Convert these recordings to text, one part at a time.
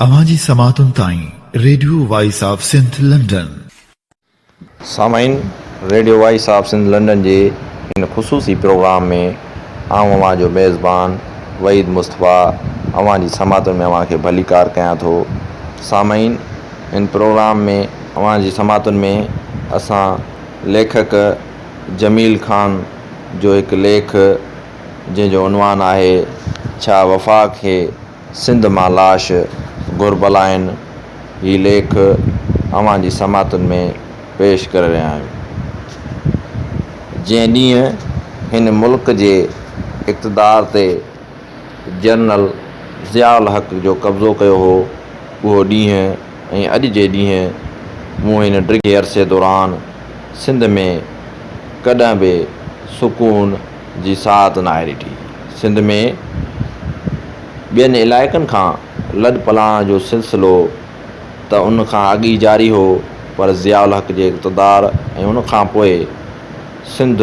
اوهان جي سماعتن تائين radio voice of Sindh London. سامعين radio voice of Sindh London جي هن خصوصي پروگرام ۾ آئون اوهان جو ميزبان وحيد مصطفيٰ اوهان جي سماعتن ۾ اوهان کي ڀليڪار ڪيان ٿو. سامعين هن پروگرام ۾ اوهان جي سماعتن ۾ اسان ليکڪ جميل خان جو هڪ ليک جنهن جو عنوان آهي ڇا وفا کي سنڌ مان لاش گهربل آهن، هي ليک اوهان جي سماعتن ۾ پيش ڪري رهيا آهيون. جنهن ڏينهن هن ملڪ جي اقتدار تي جنرل ضياء الحق جو قبضو ڪيو هو، اهو ڏينهن ۽ اڄ جي ڏينهن مون هن ڊگهي عرصي دوران سنڌ ۾ ڪڏهن به سڪون جي ساعت ناهي ڏٺي. سنڌ ۾ ٻين علائقن کان لڏپلاڻ جو سلسلو ته ان کان اڳ ئي جاري هو پر ضياء الحق جي اقتدار ۽ ان کان پوء سنڌ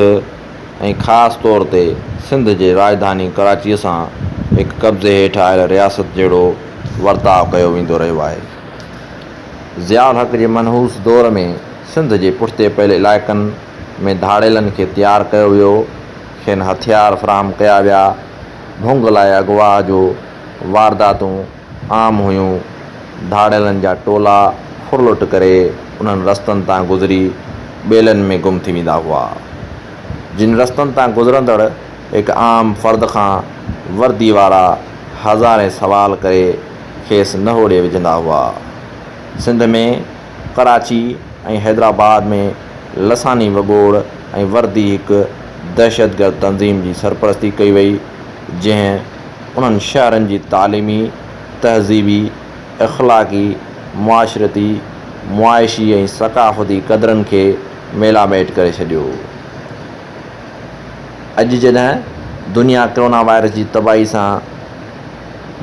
۽ خاص طور تي سنڌ جي راڄڌاني ڪراچيء سان هڪ قبضي هيٺ آيل رياست جهڙو ورتاء ڪيو ويندو رهيو آهي. ضياء الحق جي منحوس دور ۾ سنڌ جي پٺتي پيل علائقن ۾ ڌاڙيلن کي تيار ڪيو ويو، کين هٿيار فراهم ڪيا ويا، ڀونگ لاء اغوا جو وارداتون عام هيون، ڌاڙيلن جا ٽولا ڦرلٽ ڪري انهن رستن تان گذري ٻيلن ۾ گم ٿي ويندا هئا، جن رستن تان گذرندڙ هڪ عام فرد کان وردي وارا هزارين سوال ڪري کيس نهوڙي وجهندا هئا. سنڌ ۾ ڪراچي ۽ حيدرآباد ۾ لساني وڳوڙ ۽ وردي هڪ دهشتگرد تنظيم جي سرپرستي ڪئي وئي، جنهن انهن شهرن جي تعليمي، تهذيبي، اخلاقي، معاشرتي، معاشي ۽ ثقافتي قدرن کي ميلاميٽ ڪري ڇڏيو. اڄ جڏهن دنيا ڪرونا وائرس جي تباهي سان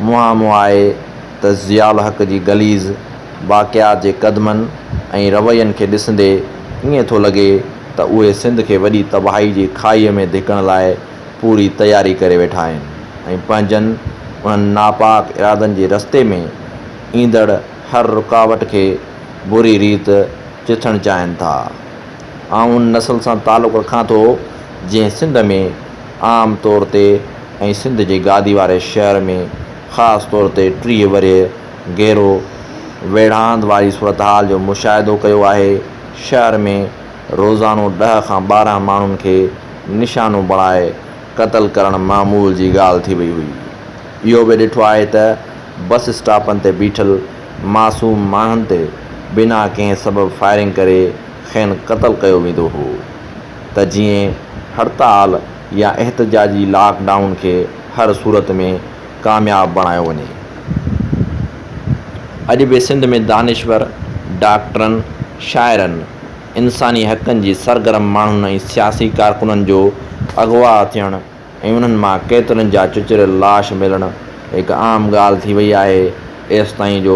منهان منهن آهي ته ضياء الحق جي غليظ باقيات جي قدمن ۽ روين کي ڏسندي ائين ٿو لڳي ته اهي سنڌ کي وڏي تباهي جي کاهيء ۾ ڌڪڻ لاء پوري تياري ڪري ويٺا آهن ۽ پنهنجن انهن ناپاڪ ارادن جي رستي ۾ ايندڙ هر رڪاوٽ کي بري ريت چٿڻ چاهين ٿا. آئون ان نسل سان تعلق رکان ٿو جنهن سنڌ ۾ عام طور تي ۽ سنڌ جي گادي واري شهر ۾ خاص طور تي 30 ورهيه گهرو ويڙهاند واري صورتحال جو مشاهدو ڪيو آهي، شهر ۾ روزانو ڏهه کان 12 ماڻهن کي نشانو بڻائي قتل ڪرڻ معمول جي ڳالهه ٿي وئي هئي. اهو به ڏٺو آهي ته بس اسٽاپن تي بيٺل معصوم ماڻهن تي بنا ڪنهن سبب فائرنگ ڪري کين قتل ڪيو ويندو هو ته جيئن هڙتال يا احتجاجي لاڪ ڊائون کي هر صورت ۾ ڪامياب بڻايو وڃي. اڄ به سنڌ ۾ دانشور، ڊاڪٽرن، شاعرن، انساني حقن جي سرگرم ماڻهن ۽ سياسي ڪارڪنن جو اغوا ٿيڻ ۽ انهن مان ڪيترن جا چچريل لاش ملڻ هڪ عام ڳالهه ٿي وئي آهي. ايستائين جو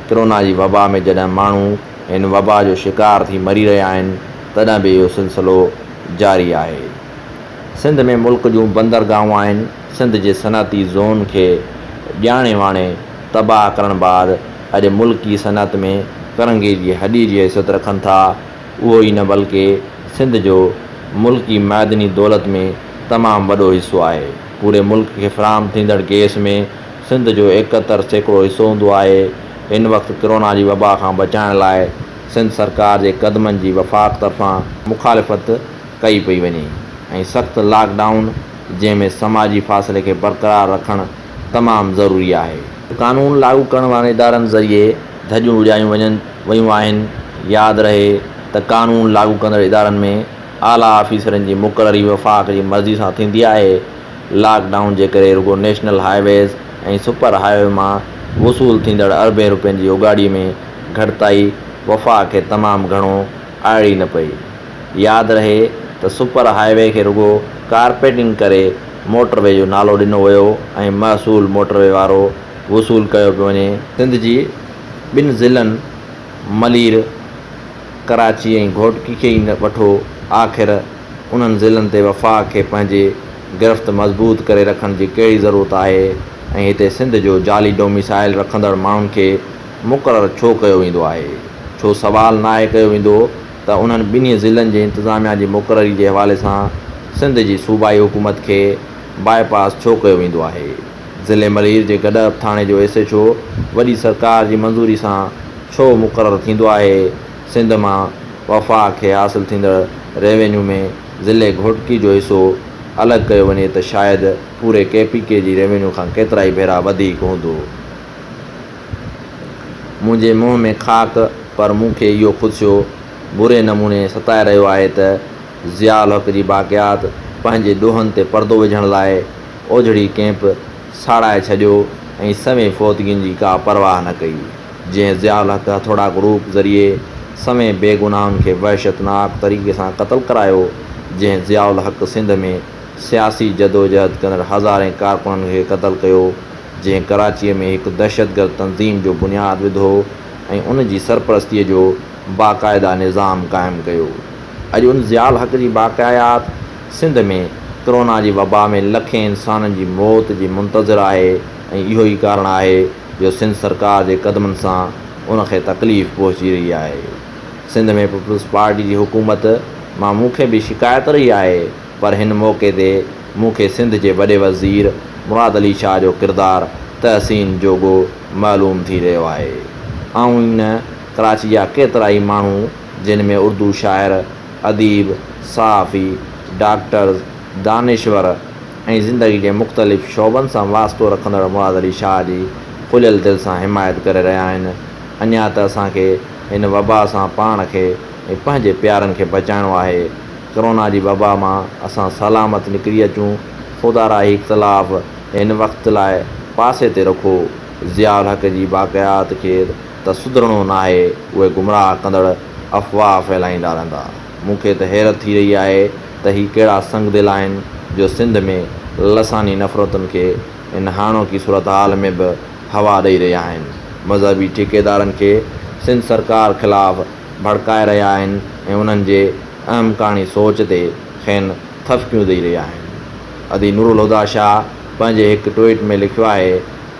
ڪرونا جي وبا ۾ جڏهن ماڻهو هن وبا جو شڪار ٿي مري رهيا آهن تڏهن به اهو سلسلو جاري آهي. سنڌ ۾ ملڪ جون بندرگاهون آهن، سنڌ جي صنعتي زون کي ڄاڻي واڻي تباهه ڪرڻ بعد اڄ ملڪي صنعت ۾ ڪرنگهي جي هڏي جي حيثيت رکن ٿا، اهو ئي نه بلڪه سنڌ جو ملڪي معدني دولت ۾ تمام وڏو حصو آهي، پوري ملڪ کي فراهم ٿيندڙ گئس ۾ سنڌ جو 71% حصو هوندو آهي، هن وقت ڪرونا جي وبا کان بچائڻ لاء سنڌ سرڪار جي قدمن جي وفاق طرفان مخالفت ڪئي پئي وڃي ۽ سخت لاڪ ڊائون جنهن ۾ سماجي فاصلي کي برقرار رکڻ تمام ضروري آهي. قانون لاڳو ڪرڻ وارن ادارن ذريعي ڌڄيون اڏايون وڃن ويون آهن، ياد رهي ته قانون لاڳو ڪندڙ ادارن ۾ اعليٰ آفيسرن جي مقرري وفاق جي مرضي سان ٿيندي آهي، لاڪ ڊائون جي ڪري رڳو national highways ۽ super highway مان وصول ٿيندڙ اربين روپين جي اوڳاڙي ۾ گهٽتائي وفاق کي تمام گهڻو آئڙي نه پئي. ياد رهي ته سپر هاء وي کي رڳو ڪارپيٽنگ ڪري موٽر وي جو نالو ڏنو ويو ۽ محصول موٽر وي وارو وصول ڪيو پيو وڃي. سنڌ جي ٻن ضلعن ملير، ڪراچي ۽ گهوٽڪي کي ئي وٺو آخر انهن ضلعن تي وفاق کي پنهنجي گرفت مضبوط ڪري رکڻ جي ڪهڙي ضرورت آهي؟ ۽ هتي سنڌ جو جعلي ڊوميسائل رکندڙ ماڻهن کي مقرر ڇو ڪيو ويندو آهي؟ ڇو سوال ناهي ڪيو ويندو ته انهن ٻنهي ضلعن جي انتظاميا جي مقرري جي حوالي سان سنڌ جي صوبائي حڪومت کي باء پاس ڇو ڪيو ويندو آهي؟ ضلعي ملير جي گڏهپ ٿاڻي جو ايس ايڇ او وڏي سرڪار جي منظوري سان ڇو مقرر ٿيندو آهي؟ سنڌ مان وفاق کي حاصل ٿيندڙ ريونيو ۾ ضلعي گهوٽڪي جو حصو الڳ ڪيو وڃي ته شايد پوري ڪي پي ڪي جي ريونيو کان ڪيترائي ڀيرا وڌيڪ هوندو. منهنجي منهن ۾ خاڪ پر مون کي اهو خدشو بري نموني ستائي رهيو آهي ته ضياء الحق جي باقيات پنهنجي ڏوهن تي پردو وجهڻ لاء اوجهڙي ڪئمپ ساڙائي ڇڏيو ۽ سوين فوتگين جي ڪا پرواهه نه ڪئي جنهن ضياء الحق هٿوڙا گروپ ذريعي سوين بيگناهن کي وحشتناڪ طريقي سان قتل ڪرايو جنهن ضياء الحق سنڌ ۾ سياسي جدوجهد ڪندڙ هزارين ڪارڪنن کي قتل ڪيو جنهن ڪراچيء ۾ هڪ دهشتگرد تنظيم جو بنياد وڌو ۽ ان جي سرپرستيء جو باقاعده نظام قائم ڪيو. اڄ ان ضياء الحق جي باقايات سنڌ ۾ ڪرونا جي وبا ۾ لکين انسانن جي موت جي منتظر آهي ۽ اهو ئي ڪارڻ آهي جو سنڌ سرڪار جي قدمن سان ان کي تڪليف پهچي رهي آهي. سنڌ ۾ پيپلز پارٽي جي حڪومت مان مون کي به شڪايت رهي آهي پر هن موقعي تي مون کي سنڌ جي وڏي وزير مراد علي شاهه جو ڪردار تحسين جوڳو معلوم ٿي رهيو آهي. آئون ئي نه ڪراچي جا ڪيترائي ماڻهو جن ۾ اردو شاعر، اديب، صحافي، ڊاڪٽرز، دانشور ۽ زندگي جي مختلف شعبن سان واسطو رکندڙ مراد علي شاهه جي کليل دل سان حمايت ڪري رهيا آهن. اڃا ته اسان کي هن وبا سان پاڻ کي ۽ پنهنجي پيارن کي بچائڻو آهي. ڪرونا جي وبا مان اسان سلامت نڪري اچون، خدارا هي اختلاف هن وقت لاء پاسي تي رکو، ضياء الحق جي باقيات کي ته سڌرڻو ناهي، اهي گمراهه ڪندڙ افواهه ڦهلائيندا رهندا. مون کي ته حيرت ٿي رهي آهي ته هي ڪهڙا سنگدل آهن جو سنڌ ۾ لساني نفرتن کي هن هاڻوڪي صورتحال ۾ به هوا ڏئي رهيا آهن. مذهبي ٺيڪيدارن کي سنڌ سرڪار خلاف ڀڙڪائي رهيا آهن ۽ انهن جي احمقاڻي سوچ تي کين ٿڦڪيون ڏئي رهيا آهن. ادي نورالهديٰ شاهه پنهنجي هڪ ٽوئيٽ ۾ لکيو آهي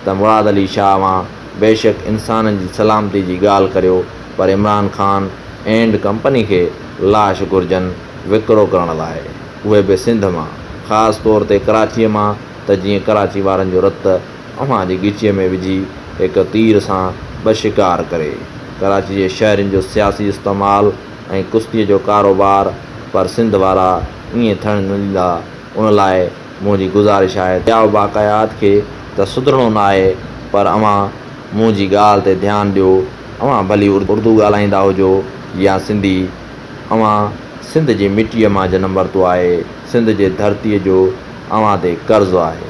ته مراد علي شاهه اوهان بيشڪ انسانن جي سلامتي جي ڳالهه ڪريو پر عمران خان اينڊ ڪمپني کي لاش گهرجن وڪرو ڪرڻ لاء اهي به سنڌ مان خاص طور تي ڪراچيء مان ته جيئن ڪراچي وارن جو رت اوهان جي ڳچيء ۾ وجهي هڪ تير سان ٻه شڪار ڪري. ڪراچي جي شهرين جو سياسي استعمال ۽ ڪشتيء جو ڪاروبار پر سنڌ وارا ائين ٿيڻ نه ڏيندا ان لاء منهنجي گذارش آهي ته باقايات کي ته سڌرڻو ناهي پر اوهان منهنجي ڳالهه تي ڌيان ڏيو اوهان ڀلي اردو ڳالهائيندا هجو يا سنڌي اوهان سنڌ جي مٽيء مان جنم ورتو آهي سنڌ جي ڌرتيء جو اوهان تي قرض آهي.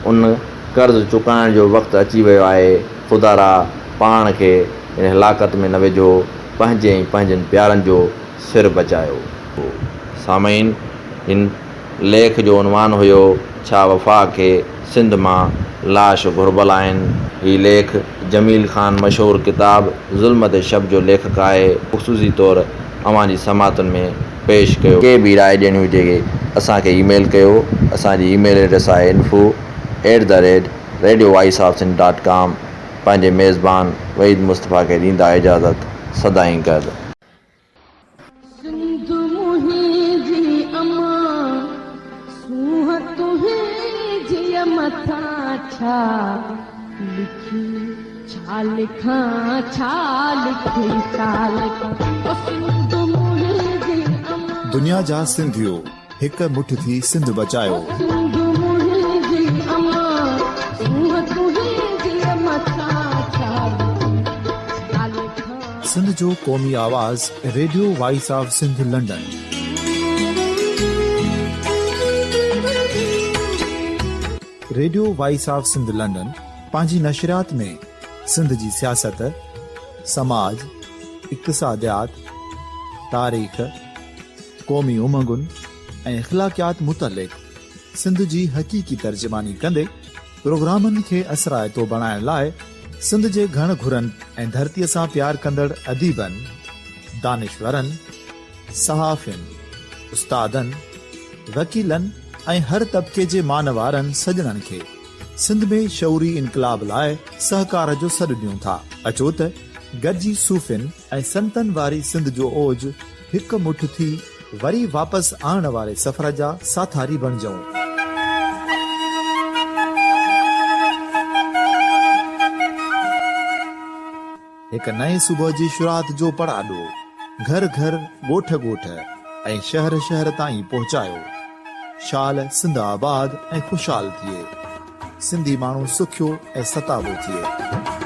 ان قرض چڪائڻ جو وقت اچي ويو آهي، خدارا پاڻ کي ان هلاڪت ۾ نه وجهو، پنهنجي ۽ پنهنجن پيارن جو سر بچايو. سامعين! هن ليک جو عنوان هيو ڇا وفاق کي سنڌ مان لاش گهربل آهن؟ هي ليک جميل خان مشهور ڪتاب ظلمت شب جو ليکڪ آهي، خصوصي طور اوهان جي سماعتن ۾ پيش ڪيو. ڪي به راء ڏيڻي هجي اسان کي اي ميل ڪيو اسان جي اي ميل ايڊريس آهي info at the rate radio voice of Sindh dot com پنهنجي ميزبان وحيد مصطفيٰ کي ڏيندا اجازت سدائين گڏ. سنڌ منهنجي امان سونهن تنهنجي مٿان ڇا لکي ڇا لکان ڇا لکي ڇا لکان او سنڌ منهنجي امان. دنيا جا سنڌيو هڪ مٺ ٿي سنڌ بچايو. او سنڌ منهنجي امان سونهن تنهنجي مٿان ڇا لکي ڇا لکان. سنڌ جو قومي آواز radio voice of Sindh London. Radio voice of Sindh London پنهنجي نشريات ۾ سنڌ جي سياست، سماج، اقتصاديات، تاريخ، قومي امنگن ۽ اخلاقيات متعلق سنڌ جي حقيقي ترجماني ڪندي پروگرامن کي اثرائتو بڻائڻ لاء سنڌ جي گهڻ گهرن ۽ ڌرتيء سان پيار ڪندڙ اديبن، دانشورن، صحافين، استادن، وڪيلن ۽ هر طبقي جي مان وارن سڄڻن کي. سنڌ ۾ شعوري انقلاب لاء سهڪار جو سڏ ڏيون ٿا. اچو ته گڏجي صوفين ۽ سنتن واري سنڌ جو اوج هڪ مٺ ٿي وري واپس آڻڻ واري سفر جا ساٿاري بڻجون. هڪ نئين صبح جي شروعات جو پڙاڏو گهر گهر، ڳوٺ ڳوٺ ۽ شهر شهر تائين پهچايو. شال سنڌ آباد ۽ خوشحال ٿئي. سنڌي ماڻهو سکيو ۽ ستابو ٿئي.